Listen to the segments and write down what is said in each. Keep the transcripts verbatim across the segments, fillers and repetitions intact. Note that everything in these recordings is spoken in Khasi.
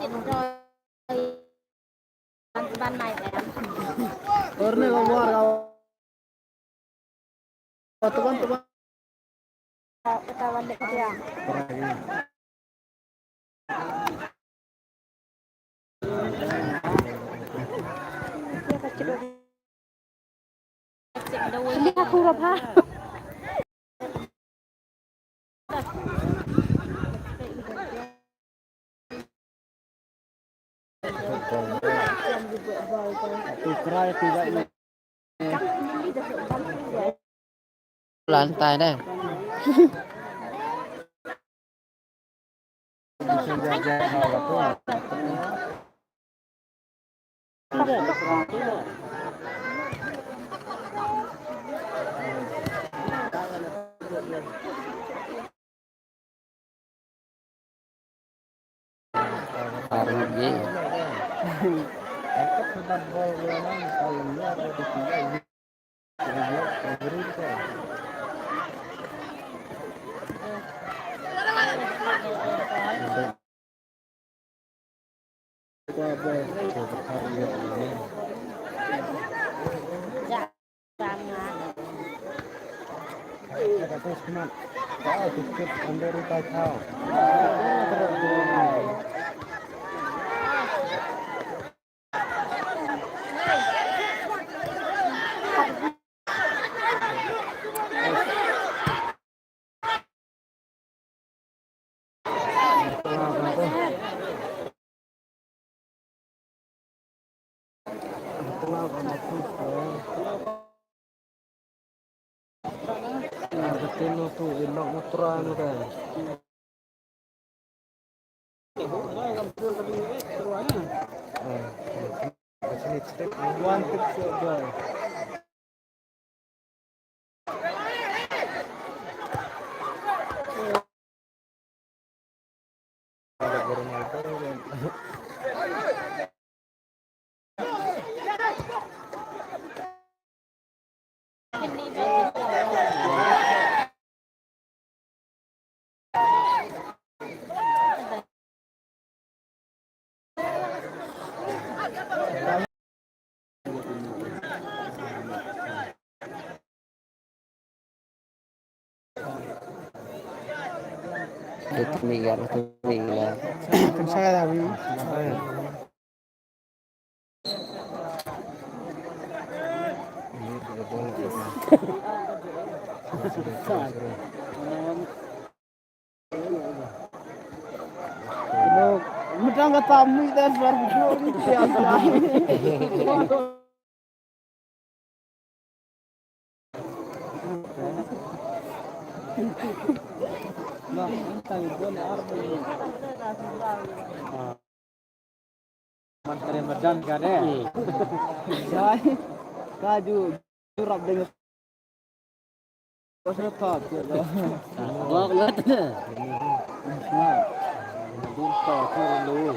Ban, ban mai em. Orne lo war ka. Teman, teman. Kata wan dek dia. Ini aku apa? Lan tai deh. Parut je. Mudang kata mui dan suar bujur ni siapa? Man kare madan ka de. Sai ka ju jurap dengan. Bok lat ne. Dun to ko lu.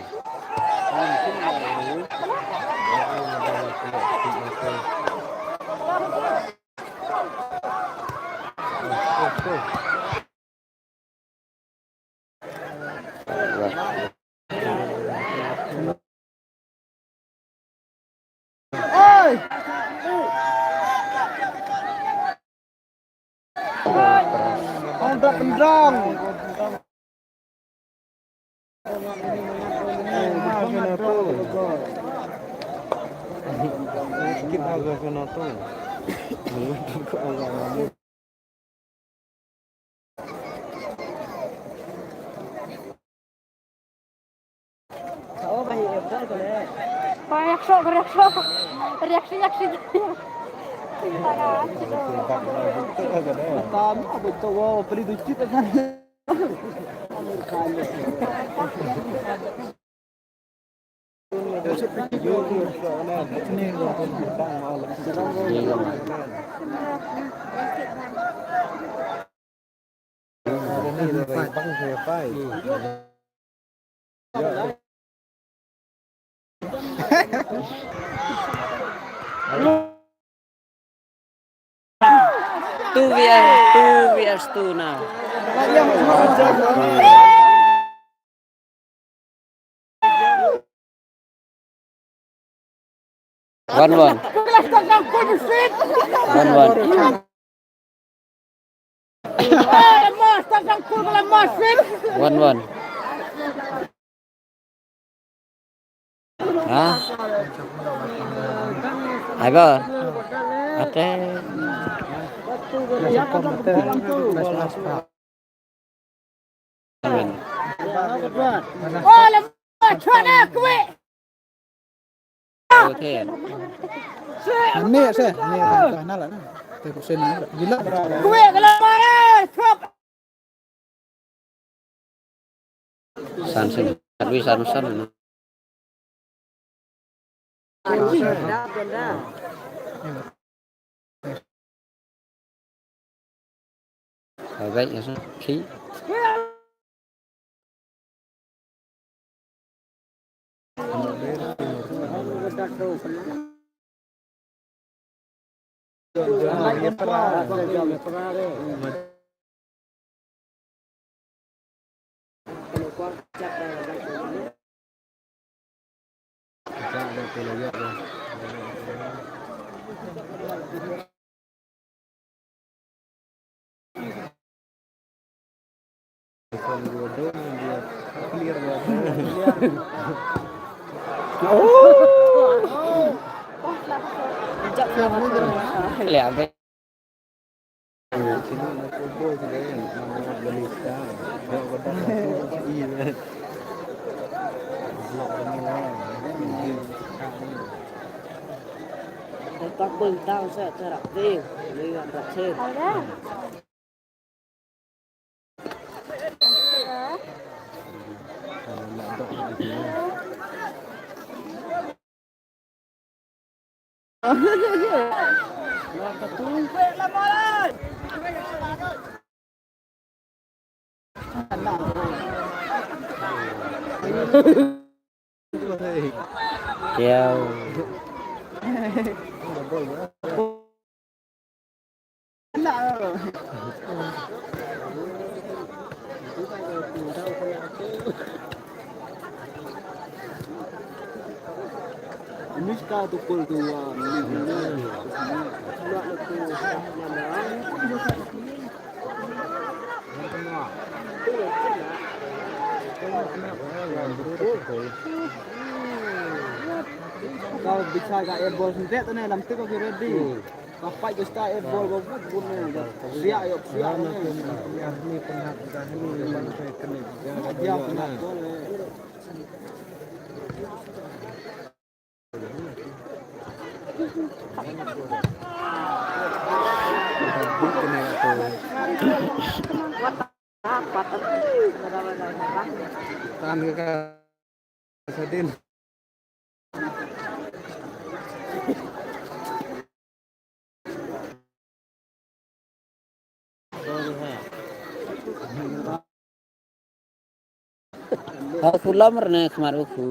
Ong dak kendang. Kita agak kena tu. Reaksi, reaksi. Reaksi, reaksi. Tam, apa tu? Wow, beli duit kan. Two V S, two V S two now. One one. One one. One one. Ha? Ai ba. Ate. Ane se, ane ka na la na. Te ko se na. Gila. San sen. Tapi san san. Alright, yes, sir. Khi. Kiao. Ka bichar ka e bol sendek tu ne lam tu ka ready. Ka fight ka start e bol ka but but ne. Siap yok siap ne. Dia pernah bol ne. Tahan ke ka sadin. Ha, sulam rene khmat u khu.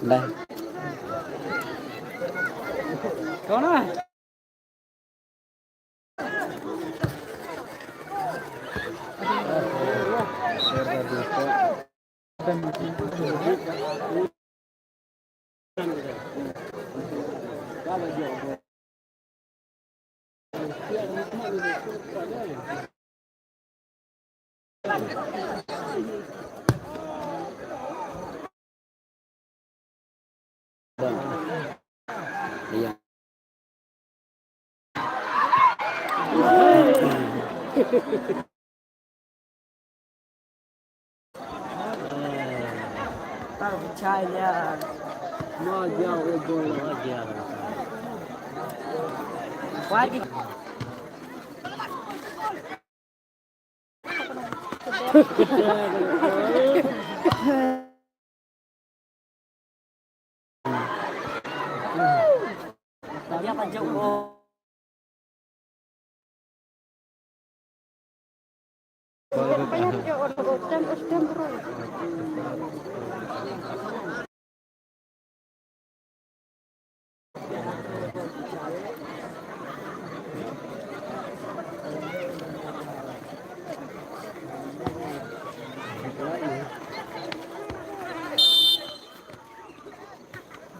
Dah. Kau na?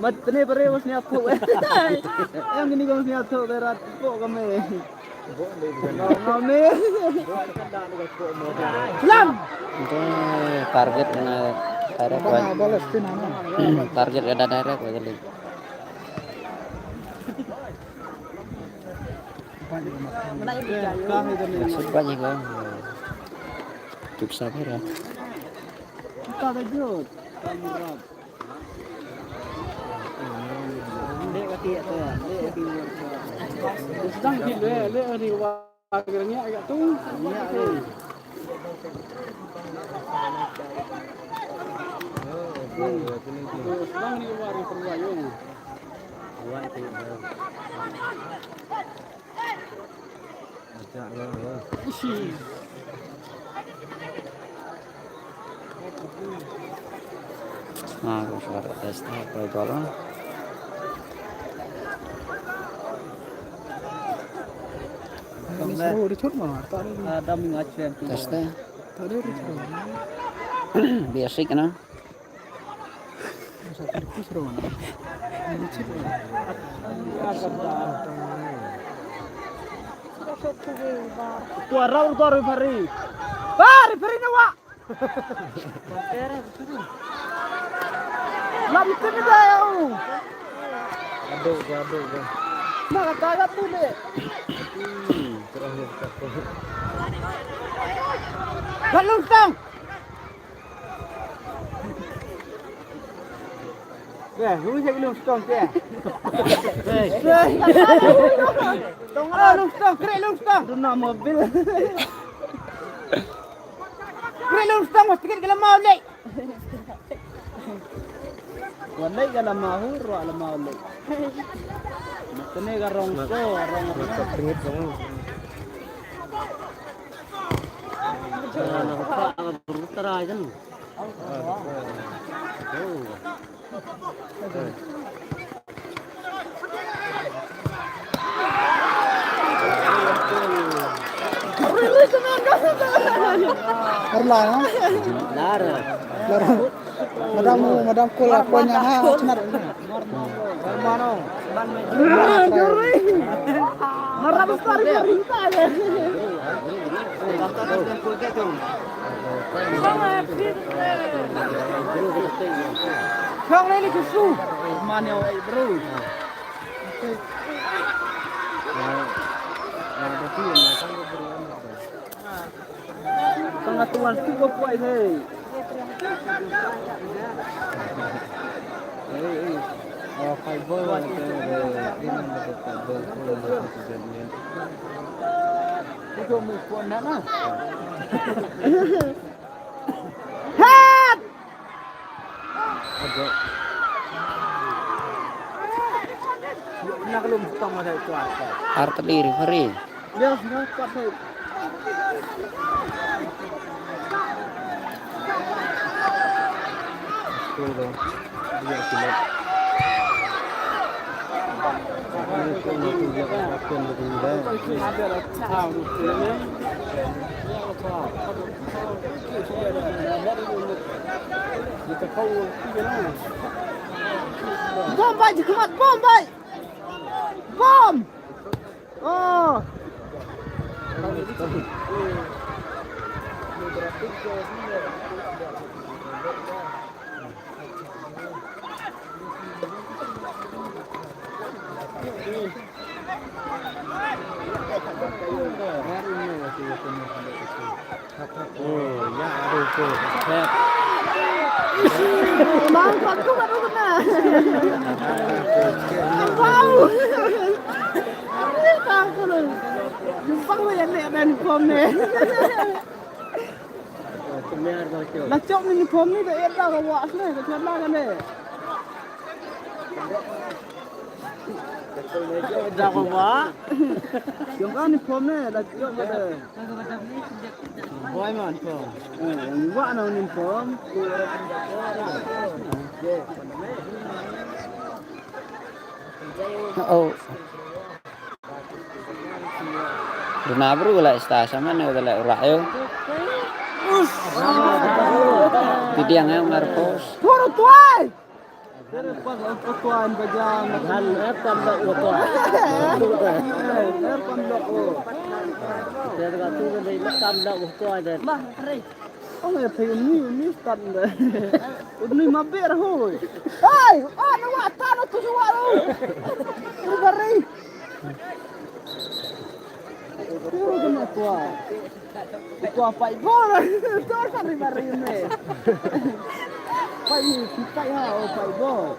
Mat tene bare was nya thok. Yang ini kong nya thok berat pok kami. Kami. Lam. Target kena direct. Target kena direct. Maksud banyak kan. Cukup sabar ya. Kita ada jod. Sedang di le le di wa gernya agak tu. Sedang di wa di perwayung. Ha, ko suara test apa itu lah? Ini seru di cut mah, tak ada. Test deh. Tak ada di cut. Basic na. Tuara tuara referee. Ah, referee nyawa. Lam itu ni dah ya. Aduh, aduh, aduh. Nak kata agak tu deh. Lalu tang. Ya, lu cek lu stong ke. Hei. Tong lu stong, krek lu stong. Tu nak mobil. Krek lu stong, mas tikit kalau mau lek. Wan lek kalau mau, ruak kalau mau lek. Kene ka rong so, rong. Mata pengit dong. Jangan lupa berputar aja. Arla, ha? Lara. Lara. Madam, madam kul apa nya, ha? Cenar. Marab sekali perintah ya. Kong lele kesu. Mana oi bro. Tengah tuan tu kau puai hei. Hei, hei. Oh, fiber. Ini nama fiber. Itu mukon nak lah. Head. Artillery, hurry. Bom bai, jikmat bom bai. Bom. Oh. Bang, kau tu baru kena. Wow. Pang ba ïa ne dan uniform ne. La chok ni uniform ni da ïa da ka wah ne, ka chok da ka ne. Da ka wah. Chok ka uniform ne, la chok ka da. Boy man ko. Eh, wah na uniform. Oh. Duna bru la ista sama ne la ura yo. Pidiang ya ngar pos. Puro tuai. Puro tuai bajam. Hal eh, kam da utua. Eh, kam da utua. Kita tu kan dari kam da utua dan. Bah, hari. Ong e thei uni, uni stad nda. Uni ma ber hoi. Oi, oh, na wa ta na tu wa ro. Ri bari. Ri bari na tua. Tua pai bol. Tua kan ri bari me. Pai ni, pai ha, oh, pai bol.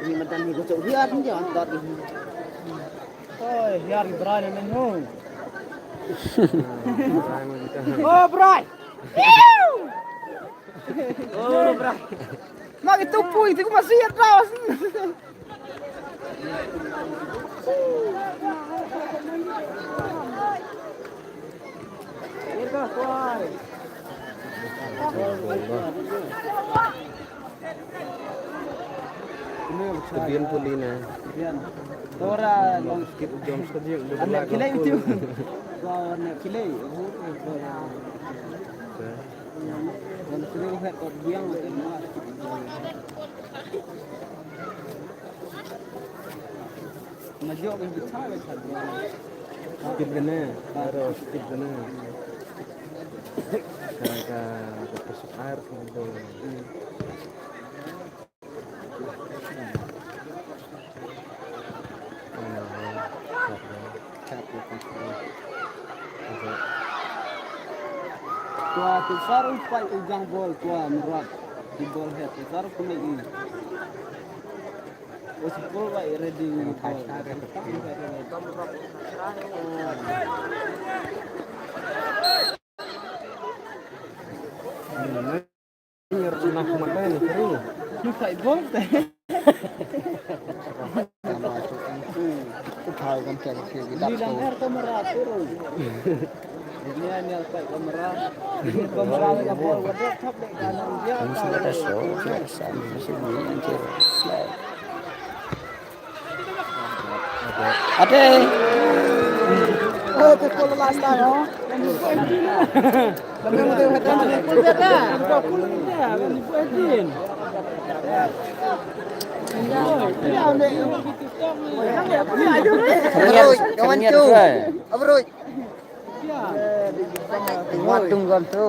Ini mantan ni gocok dia pun dia antar ni. Oi, hiar Brian men ho. Oh, Brian. Oh, Brian. Magi tupu itu masih ada. Kemudian pulina. Tora long skip jom skajik. Anak kilai utiu. Kau anak kilai. Kau kilai het kau biang. Skip kene, aro skip kene. Ka ka ka pesuk air kan tu. Tua tu saru pai ujang bol tua merat di bol het tu saru kena ini. Ate. Oh, tu pula last time, oh. Kawan tu. Abroi. Watung gam tu.